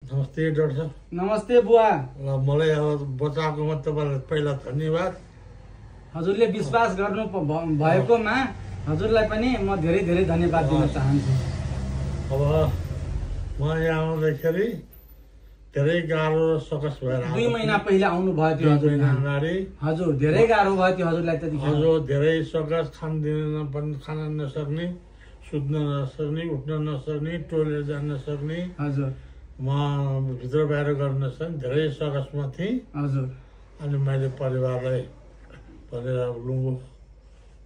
नमस्ते डाक्टर साहब। नमस्ते बुवा। मलाई अब बचाएकोमा तपाईँलाई पहिला धन्यवाद। हजुरले विश्वास गर्नु भएकोमा हजुरलाई पनि म धेरै धेरै धन्यवाद दिन चाहन्छु। अब म यहाँ आउँदाखेरि धेरै गाह्रो र सकस भएर 2 महिना पहिले आउनु भयो थियो हजुर। हजुर धेरै गाह्रो भयो थियो हजुरलाई त्यतिखेर। हजुर धेरै सकस, खान नसक्ने, सुत्न नसक्ने, उठ्न नसक्ने, टोइलेट जान नसक्ने। हजुर म भित्र बाहिर गर्न नसक्ने धेरै सकसमा थिएँ। हजुर अनि मैले परिवारलाई भनेर लुङ्गु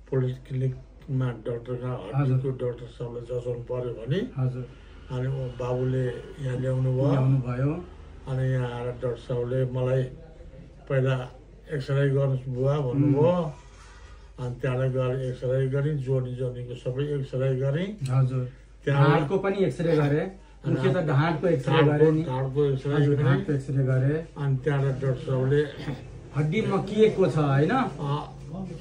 पोलिक्लिनिकमा डाक्टरका हड्डीको डाक्टर साहबलाई जचाउनु पर्यो भने हजुर अनि बाबुले यहाँ ल्याउनु भयो। अनि यहाँ आएर डाक्टर साहबले मलाई पहिला एक्सरे गर्नुहोस् बुवा भन्नुभयो। अनि त्यहाँबाट गएर एक्सरे गरेँ, जोडीको सबै एक्सरे गरेँ। हजुर ढाडको पनि एक्सरे गरे, मुख्यतः ढाडको एक्सरे गरे नि। ढाडको एक्सरे गरे। अनि त्यहाँबाट डाक्टर साहबले हड्डीमा के को छ होइन,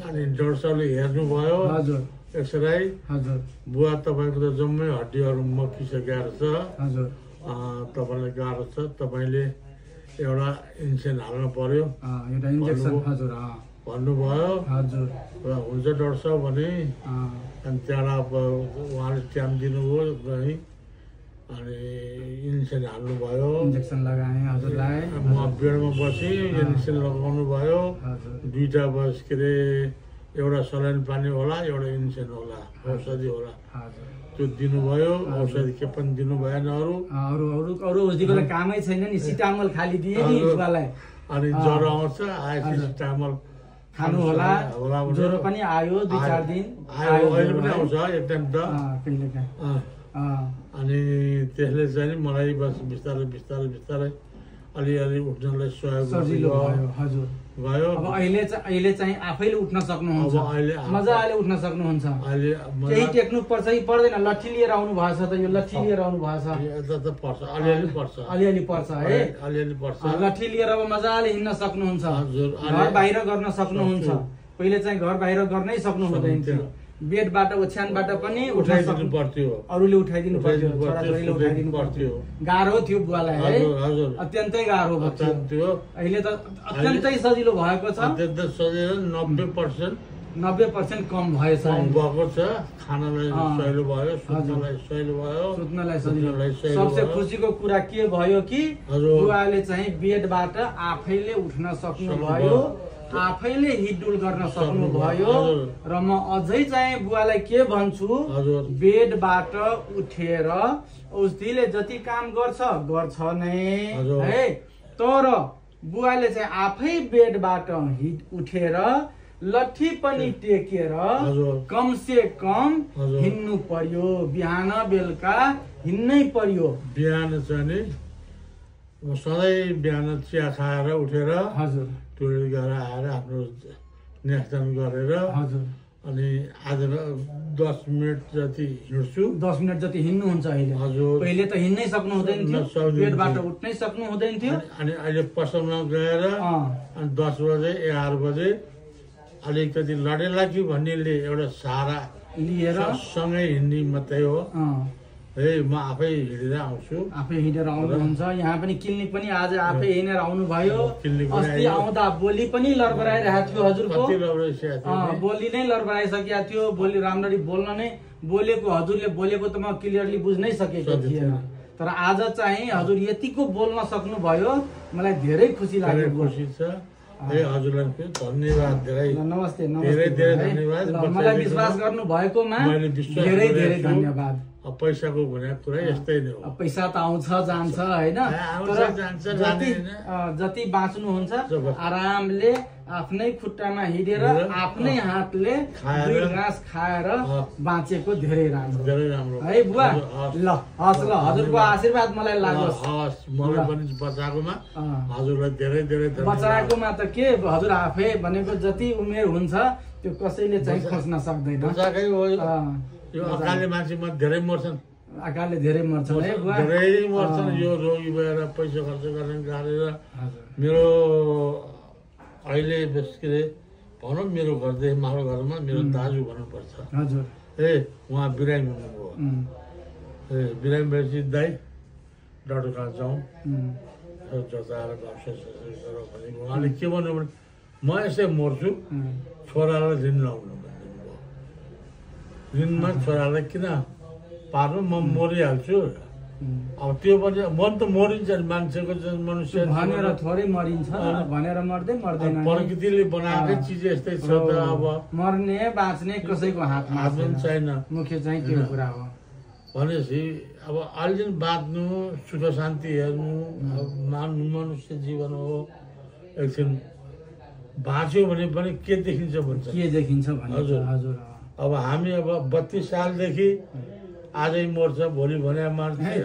अनि डाक्टर साहबले हेर्नुभयो। हजुर एक्सरे। हजुर बुवा तपाईँको त जम्मै हड्डीहरू मकिसकेको छ। हजुर तपाईँलाई गाह्रो छ, तपाईँले एउटा इन्जेक्सन हाल्नु पर्यो, एउटा इन्जेक्सन हजुर भन्नुभयो। हजुर हुन्छ डाक्टर साहब भने। अनि त्यहाँबाट अब उहाँले टाइम दिनुभयो गएँ अनि इन्जेक्सन हाल्नुभयो, इन्जेक्सन लगाएँ हजुरलाई। म बेडमा बसेँ, इन्जेक्सन लगाउनु भयो। दुईवटा के अरे एउटा सलाइन पानी होला, एउटा इन्जेक्सन होला, औषधि होला, त्यो दिनुभयो। औषधि के पनि दिनु भएन। अरू औषधिको त कामै छैन नि, सिटामल खाली दिए नि बुवालाई। अनि ज्वरो आउँछ, आएपछि सिटामल खानु होला। ज्वरो पनि आयो 2-4 दिन आयो, अहिले पनि आउँछ एक टाइम त कहिलेकाहीँ। अनि त्यसले चाहिँ मलाई बस बिस्तारै बिस्तारै बिस्तारै अलिअलि उठ्नलाई सहयोग सजिलो भयो। हजुर भयो। अब अहिले चाहिँ आफैले उठ्न सक्नुहुन्छ, मजाले उठ्न सक्नुहुन्छ। केही टेक्नु पर्छ कि पर्दैन? लट्ठी लिएर आउनु भएछ त, यो लट्ठी लिएर आउनु भएछ। पर्छ, अलिअलि पर्छ, अलिअलि पर्छ है, अलिअलि पर्छ। लट्ठी लिएर अब मजाले हिँड्न सक्नुहुन्छ, घर बाहिर गर्न सक्नुहुन्छ। पहिले चाहिँ घर बाहिर गर्नै सक्नु हुँदैन थियो, बेडबाट ओछ्यानबाट पनि उठाइदिनु पर्थ्यो, अरूले उठाइदिनु पर्थ्यो, छोराछोरीले उठाइदिनु पर्थ्यो। गाह्रो थियो बुवालाई है, अत्यन्तै गाह्रो थियो। अहिले त अत्यन्तै सजिलो भएको छ, अत्यन्तै सजिलो। 90% कम भएछ भएको छ। खानालाई सजिलो भयो, सुत्नलाई सजिलो भयो, सुत्नलाई सजिलो। सबसे खुसीको कुरा के भयो कि बुवाले चाहिँ बेडबाट आफैले उठ्न सक्नुभयो, आफैले हिडडुल गर्न सक्नुभयो। र म अझै चाहिँ बुवालाई के भन्छु, बेडबाट उठेर औषधिले जति काम गर्छ नै है, तर बुवाले चाहिँ आफै बेडबाट उठेर लट्ठी पनि टेकेर कम से कम हिँड्नु पर्यो। बिहान बेलुका हिँड्नै पर्यो। बिहान चाहिँ सधैँ बिहान चिया खाएर उठेर हजुर टोइलेट गएर आएर आफ्नो न्यास्दान गरेर अनि आज 10 मिनट जति हिँड्छु। 10 मिनट जति हिँड्नुहुन्छ अहिले? हजुर। पहिले त हिँड्नै सक्नु हुँदैन थियो, बेडबाट उठ्नै सक्नु हुँदैन थियो। अनि अहिले पसलमा गएर अनि 10 बजे 11 बजे अलिकति लडेला कि भन्नेले एउटा सहारा लिएर सँगै हिँड्ने मात्रै हो है। म आफै हिँडेर आउँछु, आफै हिँडेर आउनुहुन्छ। यहाँ पनि क्लिनिक पनि आज आफै हिँडेर आउनु भयो। अस्ति आउँदा बोली पनि लडबडाइरहेको थियो हजुरको, बोली नै लडबडाइसकेको थियो। बोली राम्ररी बोलेको हजुरले बोलेको त म क्लियरली बुझ्नै सकेको थिएन, तर आज चाहिँ हजुर यतिको बोल्न सक्नुभयो, मलाई धेरै खुसी लाग्यो। खुसी छ हजुरलाई धन्यवाद, धेरै नमस्ते। धेरै धेरै धन्यवाद। मलाई विश्वास गर्नु भएकोमा धेरै धेरै धन्यवाद। पैसाको भनेको कुरा यस्तै नै हो, पैसा त आउँछ जान्छ होइन, जति बाँच्नुहुन्छ आरामले आफ्नै खुट्टामा हिँडेर आफ्नै हातले 2 घाँस खाएर बाँचेको धेरै राम्रो है बुवा। ल हस्, ल हजुरको आशीर्वाद मलाई लागोस्। मलाई पनि बचाएकोमा हजुरलाई धेरै धेरै बचाएकोमा त के, हजुर आफै भनेको जति उमेर हुन्छ त्यो कसैले चाहिँ खोज्न सक्दैन। यो अकालले मान्छेमा धेरै मर्छन्, अकालले धेरै मर्छन् है बुवा, धेरै मर्छन्। यो रोगी भएर पैसा खर्च गर्न गाडेर मेरो अहिले के अरे भनौँ मेरो घरदेखि माथिल्लो घरमा मेरो दाजु भन्नुपर्छ उहाँ बिरामी हुनुभयो। बिरामी भएपछि दाइ डाक्टर कहाँ जाउँ जताएर गफसेस गरौँ भने उहाँले के भन्नु भने म यसै मर्छु छोरालाई ऋण लाउनु भन्नुभयो। ऋणमा छोरालाई किन पार्नु, म मरिहाल्छु। अब त्यो पनि मन त मरिन्छ नि, मान्छेको मनुष्य भनेर थोरै मरिन्छ भनेर मर्दै मर्दैन। प्रकृतिले बनाएकै चिज यस्तै छ त। अब मर्ने बाँच्ने कसैको हातमा छैन। मुख्य चाहिँ त्यो कुरा हो। भनेपछि अब अहिले बाँच्नु, सुख शान्ति हेर्नु, मान्नु मनुष्य जीवन हो। एकछिन बाँच्यो भने पनि के देखिन्छ भन्छ, के देखिन्छ भन्छ। हजुर अब हामी अब 32 सालदेखि आजै मर्छ भोलि भने मान्छे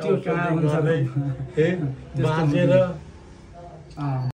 बाँचेर